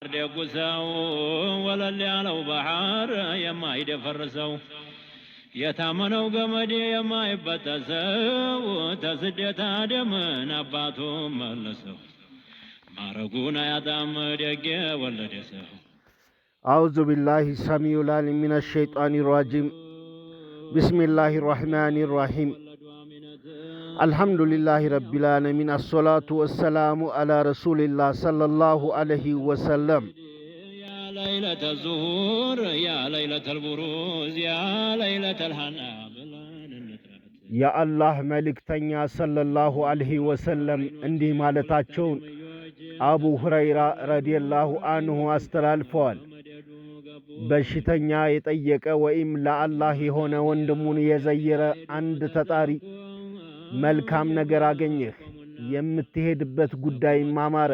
ደጉ ሰው ወለል ያለው ባህር የማይደፈርሰው፣ የታመነው ገመድ የማይበጠሰው፣ ተስደት አደምን አባቱ መለሰው፣ ማረጉን አያጣም ደግ የወለደ ሰው። أعوذ بالله السميع العليم من الشيطان الرجيم. بسم الله الرحمن الرحيم. الحمد لله رب العالمين، الصلاة والسلام على رسول الله صلى الله عليه وسلم. يا ليلة الزهور، يا ليلة البروز، يا ليلة الهنا ብለን እንጥራት። የአላህ መልእክተኛ ሰለላሁ ዐለይሂ ወሰለም እንዲህ ማለታቸውን አቡ ሁረይራ ረዲየላሁ አንሁ አስተላልፈዋል። በሽተኛ የጠየቀ ወይም ለአላህ የሆነ ወንድሙን የዘየረ አንድ ተጣሪ መልካም ነገር አገኘህ፣ የምትሄድበት ጉዳይም አማረ፣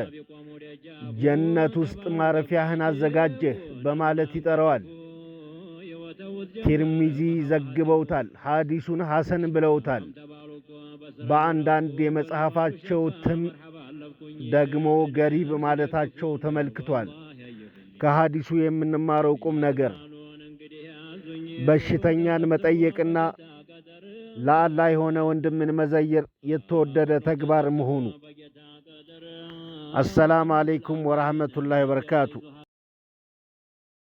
ጀነት ውስጥ ማረፊያህን አዘጋጀህ በማለት ይጠራዋል። ቲርሚዚ ዘግበውታል። ሐዲሱን ሐሰን ብለውታል። በአንዳንድ የመጽሐፋቸው እትም ደግሞ ገሪብ ማለታቸው ተመልክቷል። ከሐዲሱ የምንማረው ቁም ነገር በሽተኛን መጠየቅና ለአላህ የሆነ ወንድምን መዘየር የተወደደ ተግባር መሆኑ። አሰላሙ አለይኩም ወራህመቱላሂ ወበረካቱ።